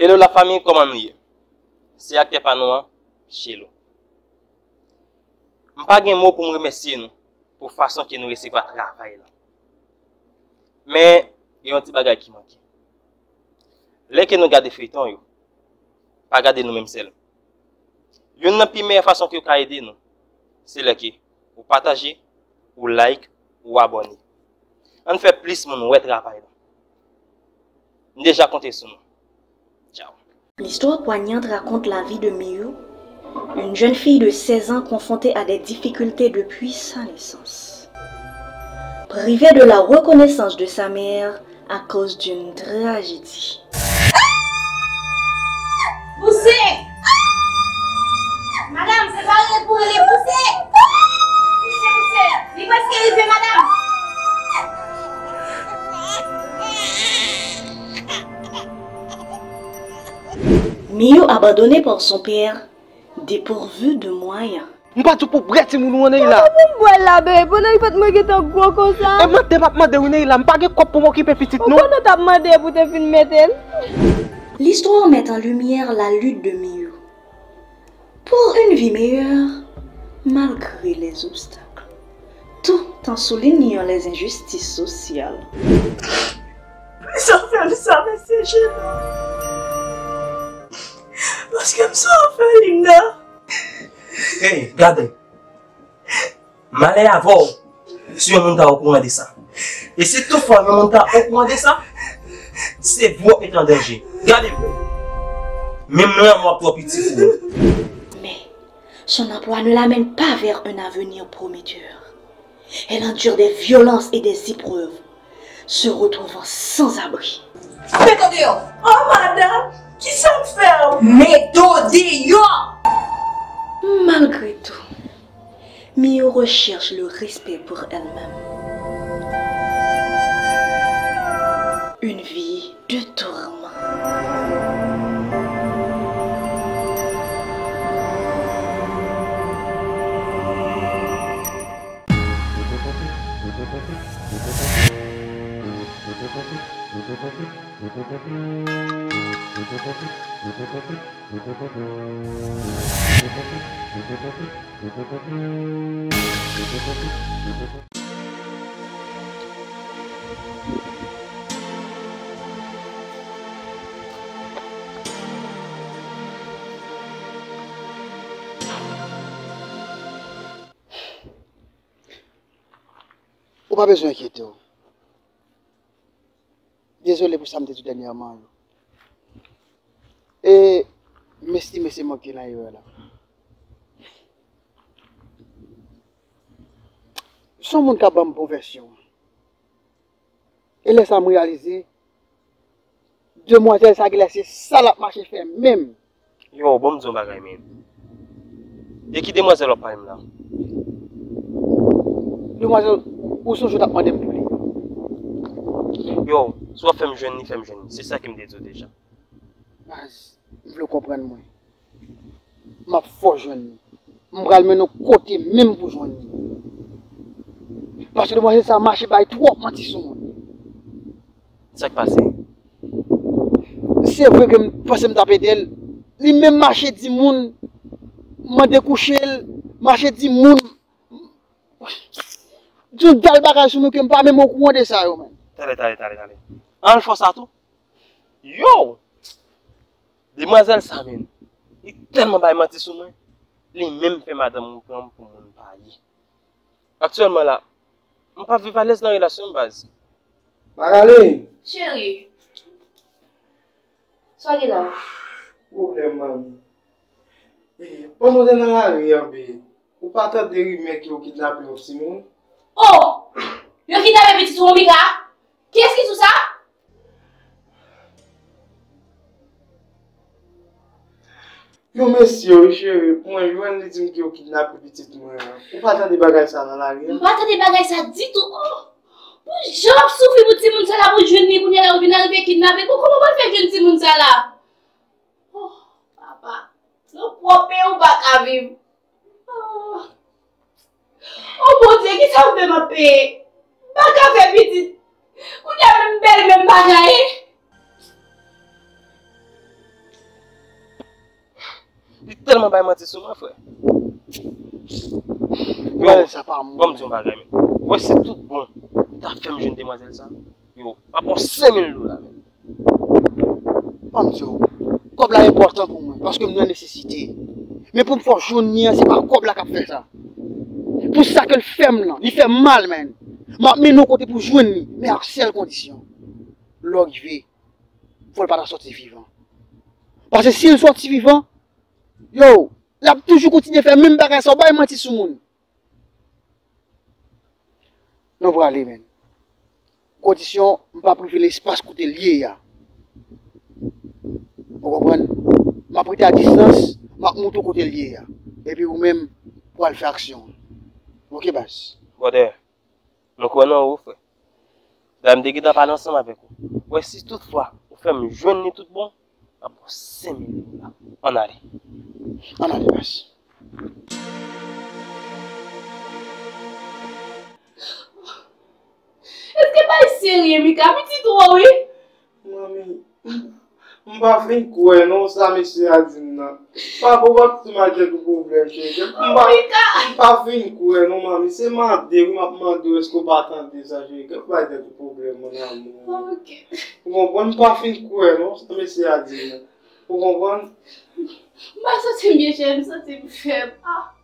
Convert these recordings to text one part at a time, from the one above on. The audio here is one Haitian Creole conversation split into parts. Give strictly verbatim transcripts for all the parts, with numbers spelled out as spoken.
Hello la fanmi, kòman nou ye? Se aktè pa nou an, Shelo. M pa gen mo pou m remèsye nou pou fason ke nou resevwa travay la. Men, gen yon ti bagay ki manke. Lè ke nou gade feyton yo, pa gade nou menm sèl. Youn nan pi meyè fason ke w ka ede nou, se lè ke ou pataje, ou like, ou abòne. Ann fè plis moun wè travay la. M deja konte sou nou. Ciao. L'histoire poignante raconte la vie de Miyu, une jeune fille de seize ans confrontée à des difficultés depuis sa naissance. Privée de la reconnaissance de sa mère à cause d'une tragédie. Pouse! Madanm, se pa rele pou rele, pouse! Pouse, pouse! Li prèske rive, madanm! Miyu abandonnée par son père, dépourvue de moyens. M pa di w pou w bwè timoun ou an, Neila. Kòman pou m bwè l la, bebe? Pandan li fèt mwen gentan gwo konsa. E mande m ap mande wi, Neila. M pa gen kòb pou m okipe pitit, non. Ou konnen w t ap mande pou w te fin mete l. L'histoire met en lumière la lutte de Miyu pour une vie meilleure, malgré les obstacles, tout en soulignant les injustices sociales. Poukisa w fè m sa, mesye Jeno? Paske m sou òfelina. Hey, gade. Malè avè w si yon moun ta okouran de sa. E si toutfwa yon moun ta okouran de sa, se vou w ap mete an danje. Gade m. Menm lanmò ap twò piti pou ou. Mais son emploi ne l'amène pas vers un avenir prometteur. Elle endure des violences et des épreuves, se retrouvant sans abri. Met yo deyò! Oh, madanm, kisa m fè w? Met yo deyò! Malgré tout, Miyu recherche le respect pour elle-même. Une vie de tourment. Ou pa bezwen enkyete w. Dezole pou sa m te di w dènyèman yo. E m estime se mwen ki nan erè la. Se yon moun k ap ban m bon vèsyon. E lè sa a m reyalize, demwazèl sa genlè se sa l ap mache fè menm. Yo, bon, m di yon bagay, men. De ki demwazèl w ap pale m la? Demwazèl, ou sonje w t ap mande m pou li? Yo, si w ap fè m jwenn li, fè m jwenn li. Se sa ke m te di w deja. Baz, m vle w konprann mwen. M ap fè w jwenn li. M pral mennen w kote menm pou jwenn li. Paske demwazèl sa a mache bay twòp manti sou mwen. Sa k pase? Se vre ke m panse m t ap ede l. Li menm mache di moun, mande kouche l, mache di moun, di yon dal bagay sou mwen ke m pa menm okouran de sa yo, menm. Tande, tande, tande, tande. An al fè w sa tou? Yo! Demwazèl sa, menm, li tèlman bay manti sou mwen, li menm fè madanm ou pran m pou moun pa ye. Aktyèlman la, m pa viv alèz nan relasyon m, baz. Magali! Cheri, sa gen la? Pwoblèm, manmi. E, pandan w te nan lari an, bebe, ou pa tande rimè ke yo kidnape yon timoun? Oh! Yo kidnape pitit ou, Mika? Kiyès ki di w sa? Yon mesye, wi, cheri, mwen jwenn li di m ke yo kidnape pitit mwen an. Ou pa tande bagay sa nan lari a? M pa tande bagay sa ditou. Oh! Pou jan w ap soufri pou timoun sa la, pou w jwenn li, kounye a la, ou vin arive kidnape. Bon, kòman w pral fè jwenn timoun sa la? Oh, papa, nan pwòp peyi w pa ka viv. Oh. Oh, Bondye, kisa w fè m ap peye? M pa ka fè pitit. Kounye a menm bèl menm bagay. tèlman bay manti sou mwen, frè. Yo, sa pa bon, bon, m di yon bagay, men. Wè, si tout bon, ou ta fè m jwenn demwazèl sa, yo, pa pran senk mil dola, men. Ban m di w, kòb la enpòtan pou mwen, paske m nan nesesite. Men pou m fè w jwenn li an, se pa kòb la k ap fè sa. Pou sa ke l fè m lan, li fè m mal, man. M ap mennen w kote pou jwenn li, men ak sèl kondisyon. Lè w rive, fò l pa ta sòti vivan. Paske si l sòti vivan, yo, l ap toujou kontinye fè menm bagay sa, w bay manti sou moun. Nou prale, men. Kondisyon, m p ap rive nan espas kote l ye a. Ou konprann? M ap rete a distans, m ap montre w kote l ye a. Epi ou menm, pral fè aksyon an. Oke, baz? Brother, nou kwè nan ou, frè. Dayè, m te gentan pale ansanm avèk ou. Wè, si toutfwa ou fè m jwenn li tout bon, m ap ba w senk mil dola. Ann ale. Ann ale, baz. Èske pa serye, Mika? Piti twò, wi. Manmi, m pa fin kwè non sa mesye a di m nan. Papa, w ap ti mete tèt ou pwoblèm, cheri. M pa, m pa fin kwè non, manmi. Se mande wi, m ap mande w, èske w pa tande sa, cheri? Kèt bay tèt ou pwoblèm, mon amour. Ok. Ou konprann? M pa fin kwè non sa mesye a di m nan. Ou konprann? M pa santi m byen, cheri, m santi m fèb. Ah.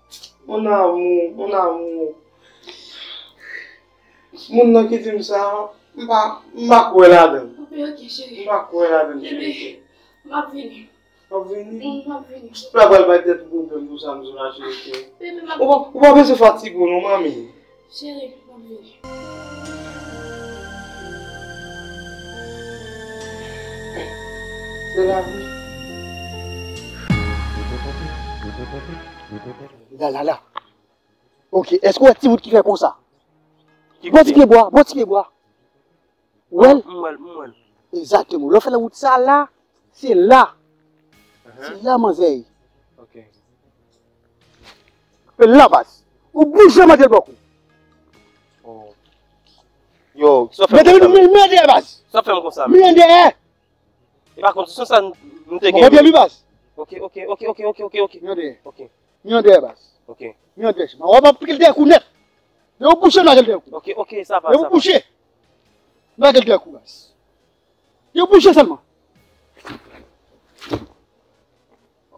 Mon amour, mon amour. Moun nan ki di m sa, m pa, m pa kwè ladan l. Oke, oke, cheri. M pa kwè ladan l, cheri. Bebe, m ap vini. W ap vini? Mm, m ap vini. Ou pa pral bay tèt ou pwoblèm pou sa m di w la, cheri. Bebe, m ap... Ou pa, ou pa bezwen fatige w non, manmi. Cheri, m ap vini. Se lavi. La, la, la. Ok, èske w wè ti bout ki fè konsa? Bon ti pye bwa, bon ti pye bwa. Ou wè l? M wè l, m wè l. Egzakteman. Lè w fè wout sa la, se la. Se la manzè ye. Ok. Se la, baz. Ou bouje, mande l bòk ou. Oh. Yo, sa fè m konsa, men. Men dèyè, baz. Sa fè m konsa, men. Men dèyè. E pa kondisyon sa m te gen. Men dèyè, baz. Ok, ok, ok, ok, ok, ok, ok. Men dèyè. Ok. Men dèyè, baz. Ok. Men dèyè. W ap pike l dèyè kou nèt. Depi w bouje, m lage l dèyè kou. Ok, ok, sa va, sa va. Depi w bouje, m lage l dèyè kou, baz. Depi w bouje sèlman.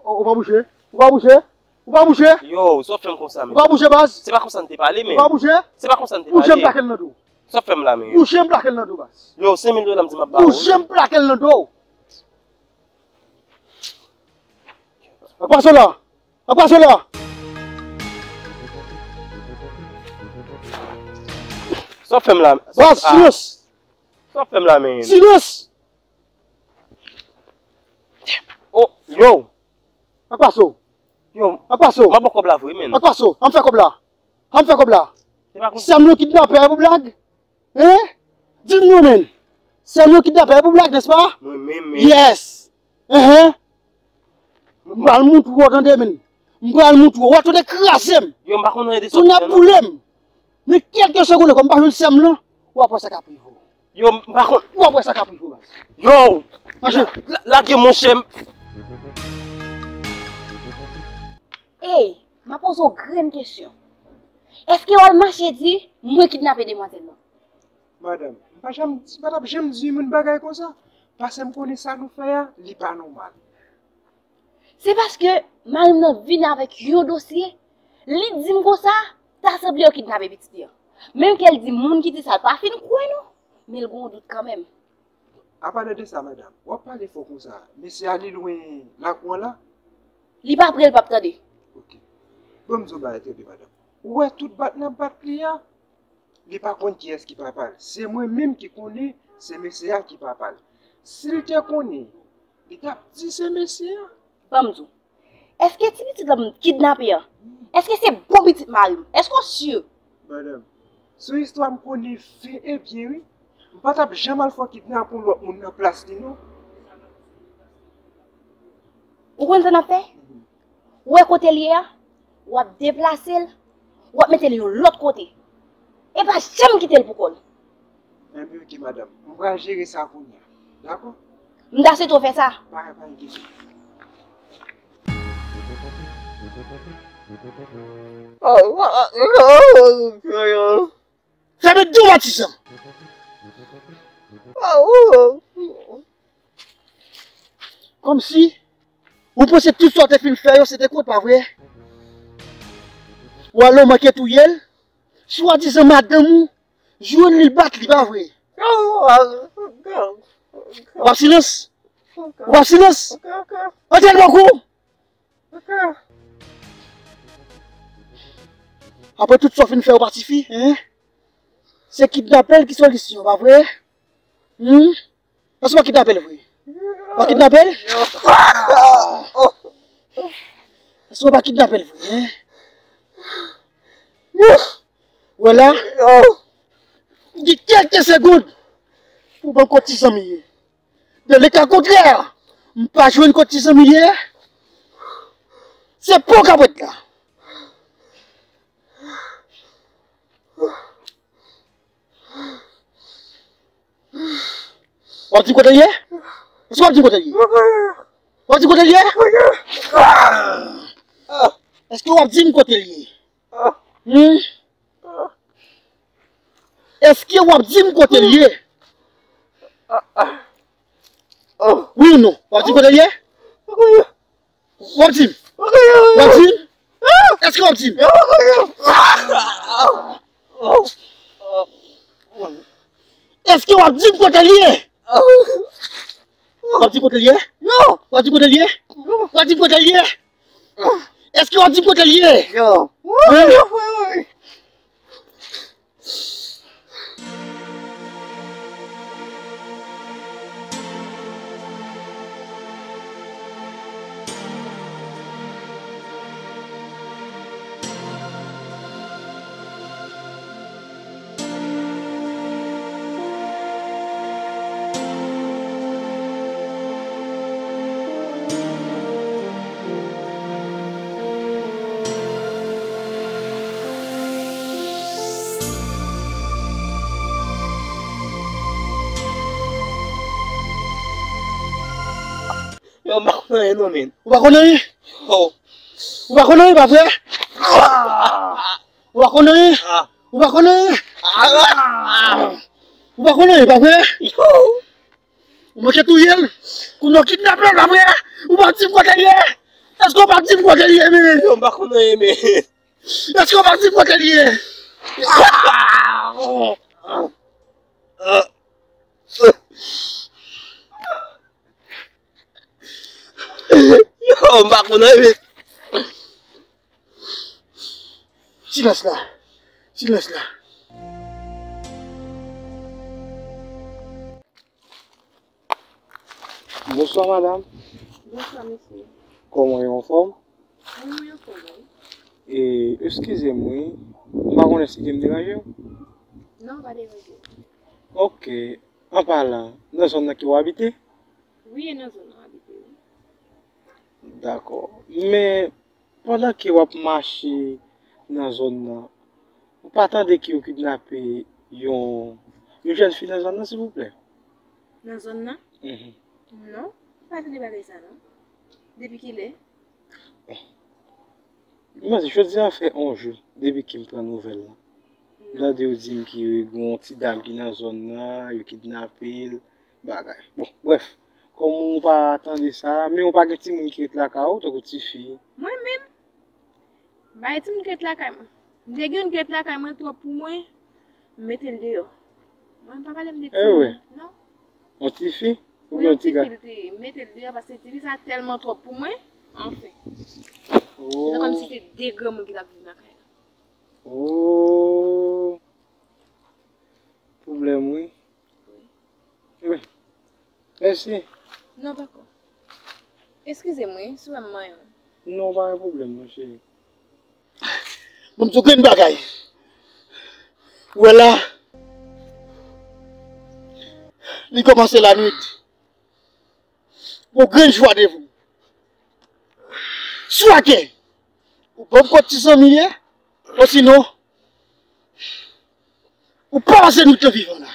Ou, ou pa bouje? Ou pa bouje? Ou pa bouje? Yo, sa w fè m konsa, men. Ou pa bouje, baz? Se pa konsa n te pale, men. Ou pa bouje? Se pa konsa n te pale. Bouje, m plake l nan do w. Sa w fè m la, men. Bouje, m plake l nan do w, baz. Yo, senk mil dola m di m ap ba ou. Bouje, m plake l nan do w. Ak pa sou la. Ak pa sou la. Sa w fè m la? Baz, silans. Sa w fè m la, men? Silans. Oh, yo. Ak pa sou. Yo. Ak pa sou. M ap ba w kòb la vre, men. Ak pa sou. An m fè kòb la. An m fè kòb la. Se pa konsa. Sè m nan kidnapè pou blag? Hein? Di m non, men. Sè m nan kidnapè pou blag, nèspa? Mwen menm, men. Yes. Hein, hein. M pral moutre w, tande, men. M pral moutre w. W ap tande kraze m. Yo, m pa konn anyen de sa w di a, non. Tonè boule m. Men kèlkeswa kote w ye, kòm m pa jwenn sè m nan, w ap wè sa k ap rive w. Yo, m pa konn. W ap wè sa k ap rive w, baz. Yo! Mache. La-, lage, monchè. Ey, m ap poze w grenn kesyon. Èske w al mache di, "Mwen kidnape demwazèl lan"? Madanm, m pa janm, m pa t ap janm di yon moun bagay konsa. Paske m konnen sa nou fè a, li pa nòmal. Se paske mari m nan vin avèk yon dosye, li di m konsa, ta sanble yo kidnape pitit li an. Menm ke l di moun ki di sa, l pa fin kwè non, men l gen yon dout kanmenm. Apadan de sa, madanm, w ap pale fò konsa, mesye a li lwen lakou an la? Li pa pre, l p ap tande. Ok. Ban m di w bagay, tande, madanm. Ou wè tout bat n ap bat li a? Li pa konn kiyès ki papa l. Se mwen menm ki konnen se mesye a ki papa l. Si l te konnen, li t ap di se mesye a. Ban m di w, èske ti pitit la m kidnape an, èske se bon pitit mari m? Èske w si? Madanm, se yon istwa m konnen fen e byen, wi. M pa t ap janm al fè w kidnape yon lòt moun nan plas li, non. Ou konn sa n ap fè? Ou wè kote l ye a? W ap deplase l, w ap mete l yon lòt kote. E pa janm kite l pou kò l. Enben, ok, madanm. M pral jere sa kounye a. Dakò? M ta swete w fè sa. Pa, pa gen kesyon. Sa vle di w patizan. Kòmsi ou panse tout sa w te fin fè yo se te kont, pa vre? W ale w manke touye l, swadizan madanm ou jwenn li, l bat li, pa vre? W ap silans? W ap silans? Antre nan bòk ou! Apre tout sa w fin fè yo pa sifi, en? Se kidnape l ki solisyon, pa vre? Hmm? Èske w pa kidnape l vre? W pa kidnape l? Èske w pa kidnape l vre, en? Wè la, ou gen kèlke segonn pou ban m kot ti zanmi ye. Nan leka kontrè, m pa jwenn kot ti zanmi ye, se po w k ap ret la. W ap di m kote l ye? Èske w ap di m kote l ye? W ap di m kote l ye? Èske w ap di m kote l ye? Hmm? Èske w ap di m kote l ye? Wi ou non? W ap di m kote l ye? W ap di m? W ap di m? Èske w ap di m? Èske w ap di m kote l ye? W ap di m kote l ye? W ap di m kote l ye? W ap di m kote l ye? Èske w ap di m kote l ye? Hein? Yo, m pa konn anyen non, men. Ou pa konn anyen? Oh. Ou pa konn anyen, pa vre? Ah. Ou pa konn anyen? Ah. Ou pa konn anyen? Ah. Ou pa konn anyen, pa vre? Yo. Ou manke touye l. Kounye a w kidnape l, pa vre? Ou pa di m kote l ye? Èske w pa di m kote l ye, men? Yo, m pa konn anyen, men. Èske w pa di m kote l ye? Yo, m pa konn anyen, men. Silans la. Silans la. Bonswa, madanm. Bonswa, mesye. Kòman yo, anfòm? Wi, wi, anfòm, wi. E, eskize m, wi. M pa konnen si ke m deranje w? Non, pa deranje. Ok. An palan, nan zòn nan ke w abite? Wi, e nan zòn nan m abite, wi. Dakò. Men, pandan ke w ap mache nan zòn nan, ou pa tande ke yo kidnape yon, yon jèn fi nan zòn nan, silvouplè? Nan zòn nan? Mhm. Non, m pa tande bagay sa, non. Depi kilè? M panse jodi a fè yon jou depi ke m pran nouvèl la. M tande yo di m ke gen yon ti dam ki nan zòn nan, yo kidnape l, bagay. Bon, brèf, kòm ou pa tande sa, men ou pa gen timoun ki ret lakay ou, tankou tifi? Mwen menm? M pa gen timoun ki ret lakay mwen. M te gen youn ki ret lakay mwen, twòp pou mwen, m mete l deyò. Mwen, m pa pale m de timoun, non. Yon tifi? Oubyen yon ti gason? Wi, yon tifi, l te mete l deyò paske tifi sa tèlman twòp pou mwen. Anfen. Oh. Se kòmsi se de granmoun ki t ap viv nan kay la. Oh. Pwoblèm, wi. Wi. Mèsi. Non, pa ko. Eskize m, wi, si w wè m manyen w. Non, pa gen pwoblèm, non, cheri. Bon, m di w grenn bagay. Ou wè la, li kòmanse lannwit. Bon, grenn chwa devan w. Swa ke ou ban m kot ti zanmi ye, osinon, ou pa pase nwit lan vivan la.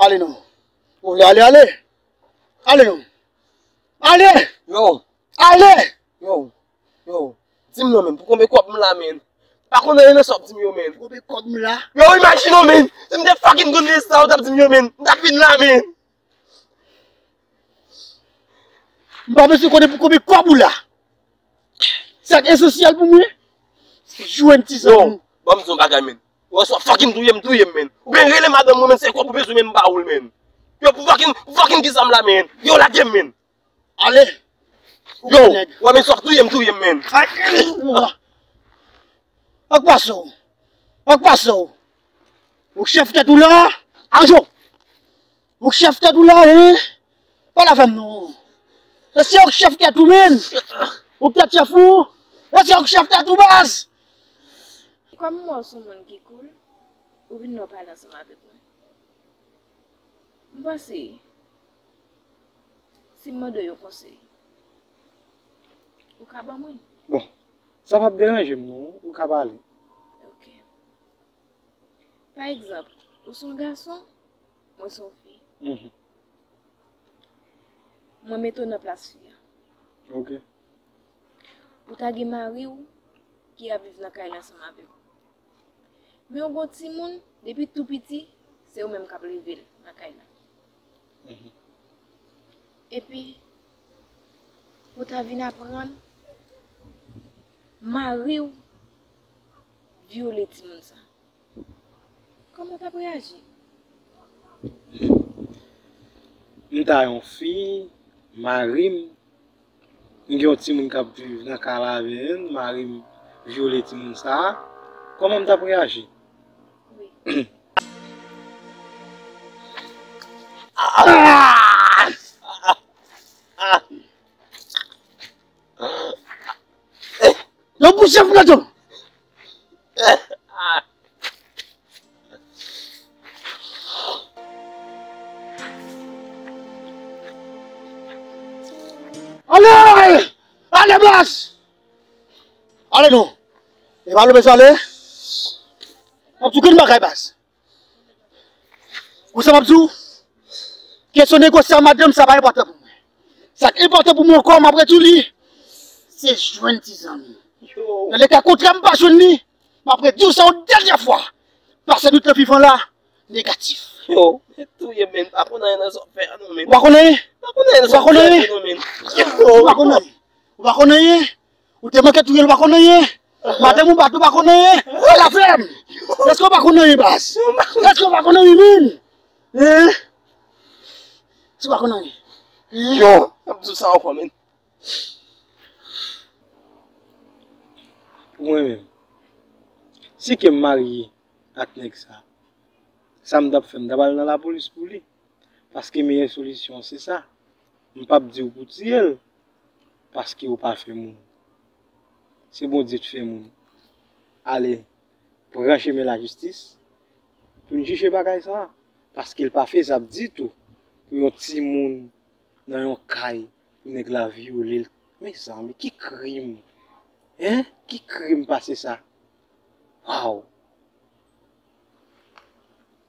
Ale non. Ou vle ale, ale. Ale non. Ale! Yo, Ale! Yo, yo, di m non, men, pou konbyen kòb m la, men? Pa konn anyen nan sa w ap di m yo, men. Pou konbyen kòb m la? Yo, imajine w, men. Si m te fucking konn sa w t ap di m yo, men, m t ap vin la, men. M pa bezwen konnen pou konbyen kòb ou la. Sa k esansyèl pou mwen, se jwenn ti zanmi w. Yo, ban m di w yon bagay, men. Yo, si w ap fucking touye m, touye m, men. Oubyen rele madanm mwen, men, se kòb ou bezwen, men, m ba ou l, men. Yo, pou fucking, pou fucking kisa m la, men? Yo, lage m, men. Ale. Yo, w ap men sòf touye m, touye m, men. Ak pase w. Ak pase w. Ou chèf tèt ou la. Ajo. Ou chèf tèt ou la, hein? Pale avè m non. Èske ou chèf tèt ou, men? Ou tèt chèf ou? Èske ou chèf tèt ou, baz? Kòm m wè w se yon moun ki cool, ou vin la w pale ansanm avèk mwen. M panse, si m mande w yon konsèy, ou ka ban mwen l. Bon, sa p ap deranje m non, ou ka pale. Ok. Pa egzanp, ou se yon gason, mwen se yon fi. Mhm. Mwen mete w nan plas fi a. Ok. Ou ta gen mari w ki ap viv nan kay la ansanm avè w. Men ou gon timoun, depi tou piti, se ou menm k ap leve l nan kay la. Mhm. Epi, ou ta vin aprann mari w vyole timoun sa. Kòman w t ap reyaji? M ta yon fi, mari m, m gen yon timoun k ap viv nan kay la avè l, mari m vyole timoun sa a. Kòman m t ap reyaji? Wi. Yo bouche fenèt yo. Ale! Ale, baz! Ale non. E pa nou bezwen ale. M ap di w grenn bagay, baz. Ou sa m ap di w? Kesyon negosye ak madanm sa pa enpòtan pou mwen. Sa k enpòtan pou mwen ankò, m ap redi w li, se jwenn ti zanmi. Nan leka kontrè m pa jwenn li, m ap redi w sa yon dènyè fwa. Pase nou te vivan la, negatif. Yo, men touye m, men, pa konn anyen nan sa w fè a non, men. Ou pa konn anyen? Pa konn anyen nan sa w fè a non, men. Ou pa konn anyen? Ou pa konn anyen? Ou te manke touye l, ou pa konn anyen? Madanm ou bat ou, ou pa konn anyen? Pale avè m! Èske ou pa konn anyen, baz? Èske ou pa konn anyen, men? Hein? Èske ou pa konn anyen? Hein? Yo, m ap di w sa ankò, men. Mwen menm, si ke m marye ak nèg sa, sa m t ap fè, m t ap al nan lapolis pou li. Paske meyè solisyon se sa. M p ap di w pou tiye l, paske ou pa fè moun. Se Bondye k fè moun. Ale, pran chemen lajistis pou n jije bagay sa a. Paske l pa fezab ditou pou yon timoun nan yon kay pou nèg la vyole l. Mezanmi, ki krim? Hein? Ki krim pase sa? Waw!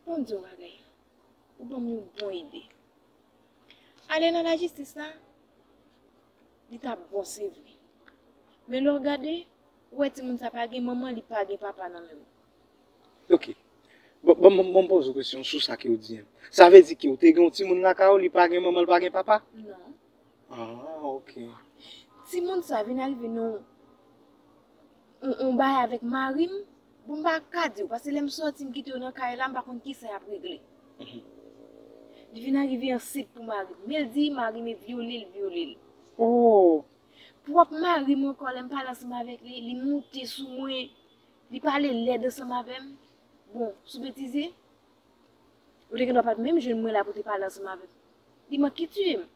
Bon, di yon bagay. Ou ban m yon bon ide. Ale nan lajistis la, li t ap bon, se vre. Men lè w gade, ou wè timoun sa pa gen manman, li pa gen papa nan men w. Ok. Bon, bon, bon, bon, m poze w kesyon sou sa ke w di an. Sa vle di ke w te gen yon timoun lakay ou, li pa gen manman, li pa gen papa? Non. Ah, ok. Timoun sa vin arive nan yon, yon bagay avèk mari m. Bon, m pa ka di w, paske lè m sòti, m kite yo nan kay la, m pa konn kisa y ap regle. Mhm. Li vin arive ansent pou mari m. Men l di mari m e vyole l, vyole l. Oh! Pwòp mari m ankò, lè m pale ansanm avèk li, li moute sou mwen. Li pale lèd ansanm avè m. Bon, sou betize, ou te gendwa pa t menm jwenn mwen la pou te pale ansanm avè m. Li manke tiye m.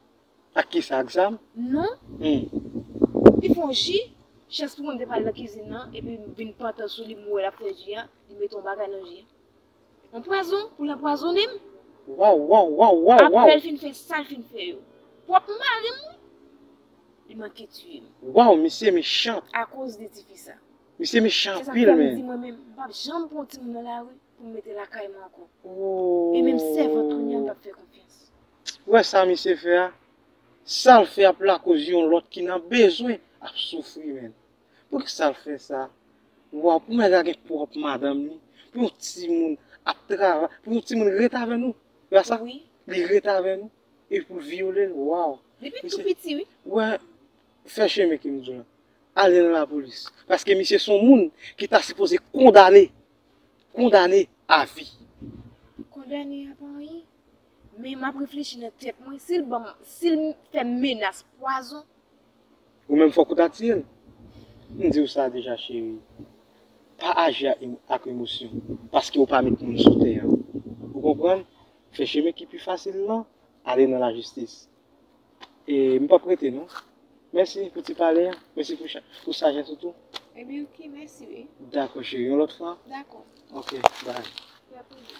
Ak kisa, ak zam? Non. Hmm. Li fè yon ji, chans pou mwen m te pral nan kizin nan, epi m vin pantan sou li, m wè l ap fè ji a, li mete yon bagay nan ji a. Yon pwazon, pou l anpwazonnen m. Waw, waw, waw, waw, waw. Apre l fin fè sa l fin fè yo. Pwòp mari m, wi. Li manke tiye m. Waw, misye mechan. Akoz de tifi sa. Misye mechan anpil, men. Se sa k fè m di mwen menm, m p ap janm pran yon timoun nan lari pou m mete lakay mwen ankò. Oh. E menm sèvant kounye a m p ap fè konfyans. Ou wè sa misye fè a? Sa l fè ap lakoz yon lòt ki nan bezwen ap soufri, menm. Poukisa l fè sa? Waw, pou nèg la gen pwòp madanm li, pou yon timoun ap travay, pou yon timoun ret avè nou. Wè sa? Wi. Li ret avè nou, epi pou l vyole l, waw. Depi l tou piti, wi. Wè, fè chemen ki m di w la. Ale nan lapolis. Paske misye se yon moun ki ta sipoze kondane. Kondane a vi. Kondane a pa anyen. Men m ap reflechi nan tèt mwen, si l ban m, si l fè m menas pwazon. Ou menm fòk ou ta tiye l. M di w sa deja, cheri. Pa aji ak em-, ak emosyon, paske ou pa met moun sou tè an. Ou konprann? Fè chemen ki pi fasil lan, ale nan lajistis. E m p ap rete non. Mèsi pou ti pale a. Mèsi pou cha-, pou sajès ou tou. Ebyen, ok, mèsi, wi. Dakò, cheri. Yon lòt fwa? Dakò. Ok, bye. Fè pou li.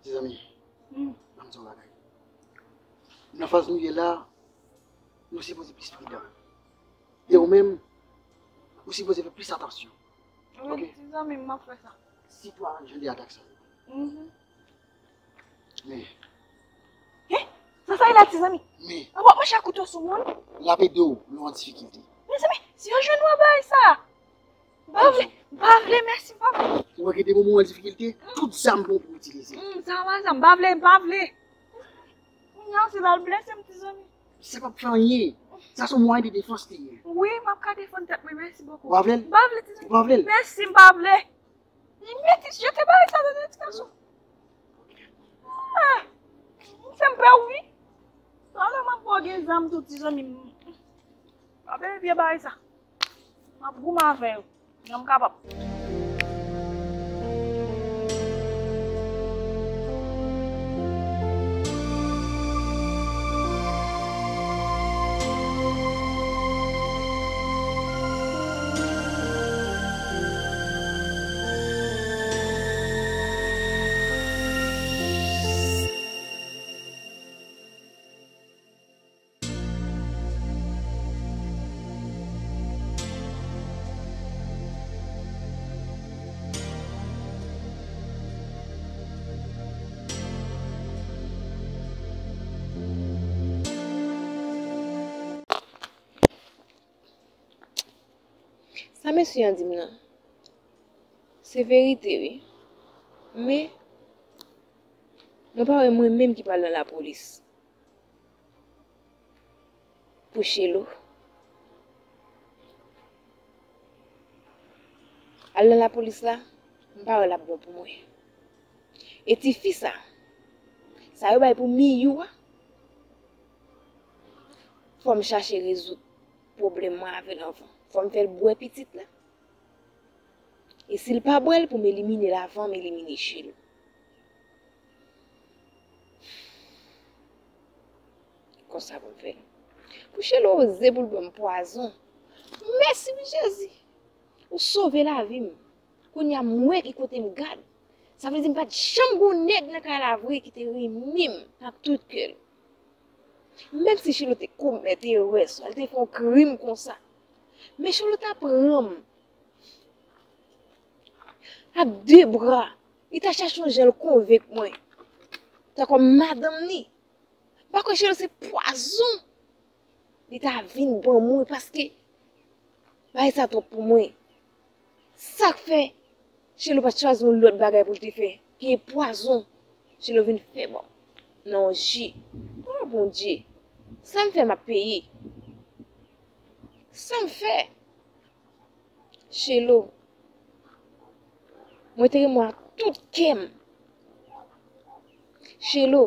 Tizanmi, hmm, ban m di w yon bagay. Nan faz nou ye la, nou sipoze plis pridan. E ou menm, ou sipoze fè plis atansyon. Wi, ok? Tizanmi, m ap fè sa. Sitwa jan de atak sa. Mhm. Men. Hein? Sa sa ye la, tizanmi? Men. An w ap mache ak kouto sou moun? L ap ede w lè w an difikilte. Mezanmi, si yo jwenn ou a bay sa. M pa vle, m pa vle, mèsi, m pa vle. Ou wè gen de moman w an difikilte, tout zam bon pou itilize. Hmm, sa pa zam, m pa vle, m pa vle. Kounye a, se l al blese m, tizanmi. Sa p ap fè anyen. Sa se yon mwayen de defans li ye. Wi, m ap ka defann tèt mwen, mèsi bokou. Ou pa vle l? M pa vle, tizanmi. Ou pa vle l? Mèsi, m pa vle. Li mete jete bagay sa nan ti gason. Ah, m fè m pè wi. Talè m ap ba w gen zam tou, tizanmi m. Pa peye vye bagay sa. M ap goumen avè yo. Jan m kapab. Sa mesye an di m nan, se verite wi. Men, mwen pa wè mwen menm ki pral nan lapolis pou Chelo. Al nan lapolis la, m pa wè l ap bon pou mwen. E tifi sa, sa yo bay pou Miyou a, fò m chache rezoud pwoblèm mwen avè l anvan. Fò m fè l bwè pitit la. E si l pa bwè l, pou m elimine l avan m elimine Chelo. Konsa pou m fè l. Pou Chelo oze pou l ban m pwazon. Mèsi wi Jezi. Ou sove lavi m. Kounye a m wè ki kote m gad. Sa vle di m pa t janm gon nèg nan kay la vre ki te renmen m ak tout kè l. Menm si Chelo te komèt erè, swa l te fè yon krim konsa. Men Chelo ta pran m ak de bra, li ta chache yon jan l konvenk mwen. Tankou madanm li. Pa kwè Chelo se pwazon li ta vin ban mwen paske bagay sa twòp pou mwen. Sa k fè Chelo pa t chwazi yon lòt bagay pou l te fè? Gen pwazon Chelo vin fè ban m nan yon ji. O Bondye, sa m fè m ap peye. Sa m fè? Chelo, mwen te renmen w ak tout kè m. Chelo,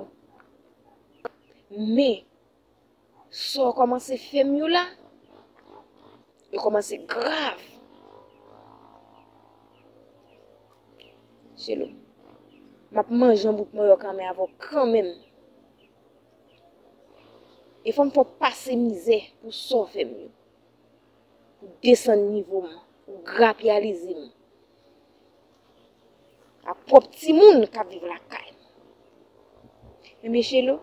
men, sa w kòmanse fè m yo la, yo kòmanse grav. Chelo, m ap manje yon bout manyòk anmè avè w kanmenm. E fò m fè w pase mizè pou sa w fè m yo. Ou desann nivo m, ou Grapyalize m. A pwòp timoun k ap viv lakay m. Ebyen, Chelo,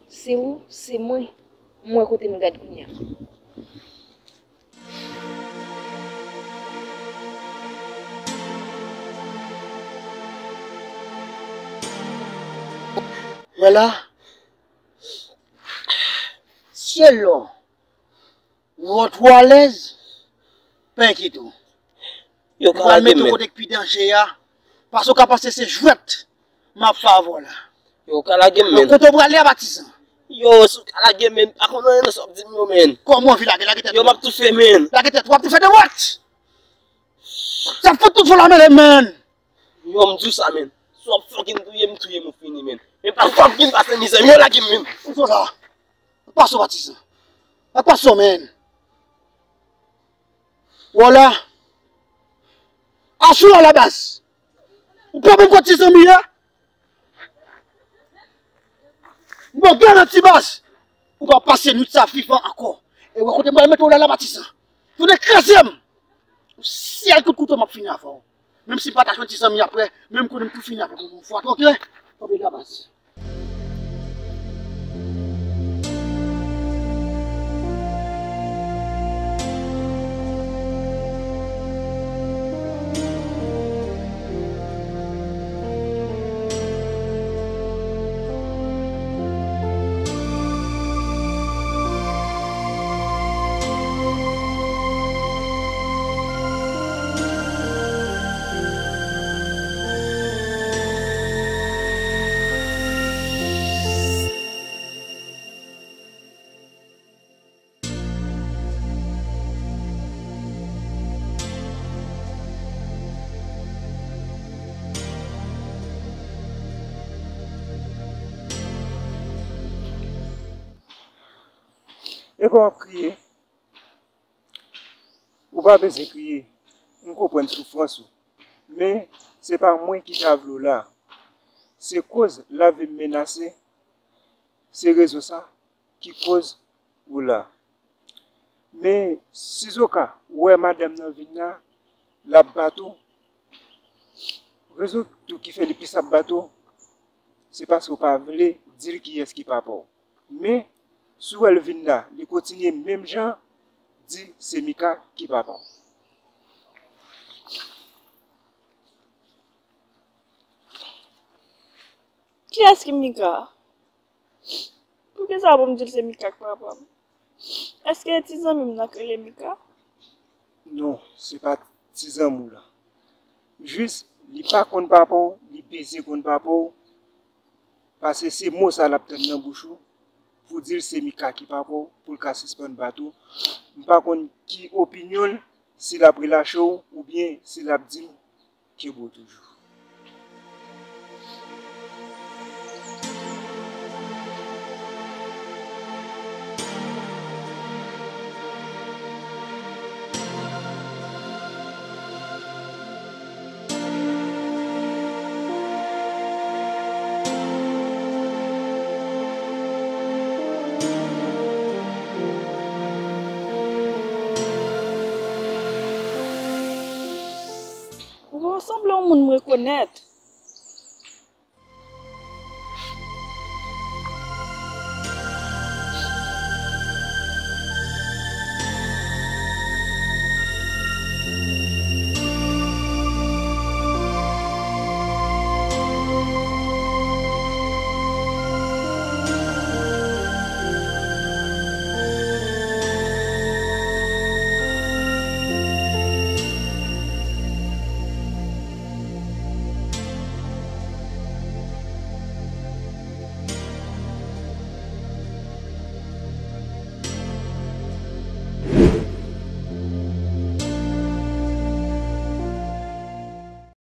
se ou, se mwen, m wè kote m gad kounye a. Vwala. Chelo, ou twò alèz, pa enkyete w. Yo ka lage m, men. Mwen pral mete w kote k pi danje a, paske w ka panse se jwèt m ap fè avè w la. Yo ka lage m, men. Kote w prale a, Patizan? Yo, si w ka lage m, men, pa konn anyen nan sa w ap di m yo, men. Kòman w anvi lage? Lage tèt ou. Yo, m ap toufe, men. Lage tèt ou, w ap toufe de wòt. Sa fout tout fò la mele, men. Yo, m di w sa, men. Si w ap fucking touye m, touye m, ou fini, men. Men pa fucking pase mizè, yo lage m, men. Ou fò la. Ak pa sa, Patizan. Ak pa sa, men. Vwala. Asou la, la baz. Ou pa menm kote zanmi a. M ba w garanti, baz. Ou pa pase nwit sa vivan ankò. E wè kote m pral mete w la, la, Patizan. Tounen kraze m. Yon sèl kout kouto, m ap fini avè w. Menm si m pa ta jwenn ti zanmi apre, men m konnen m tou fini avèk ou yon fwa, oke? Tanpri, la baz. E kòman w ap kriye? Ou pa bezwen kriye. M konprann soufrans ou. Men, se pa mwen ki ta vle w la. Se koz lavi m menase. Se rezon sa ki koz ou la. Men, sizoka ou wè madanm nan vin la, l ap bat ou, rezon tou ki fè li plis ap bat ou, se paske w pa vle di l kiyès ki papa w. Men, si w wè l vin la, li kontinye menm jan, di se Mika ki papa w. Kiyès ki Mika? Poukisa pou m di l se Mika k papa m? Èske e ti zanmi m nan k rele Mika? Non, se pa ti zanmi w lan. Jis, li pa konn papa w, li bezwen konn papa w, paske se mo sa l ap tann nan bouch ou, pou di l se Mika ki papa w, pou l ka sispann bat ou. M pa konn ki opinyon l, si l ap relache w, oubyen si l ap di l kenbe w toujou. Ou sanble yon moun m rekonèt.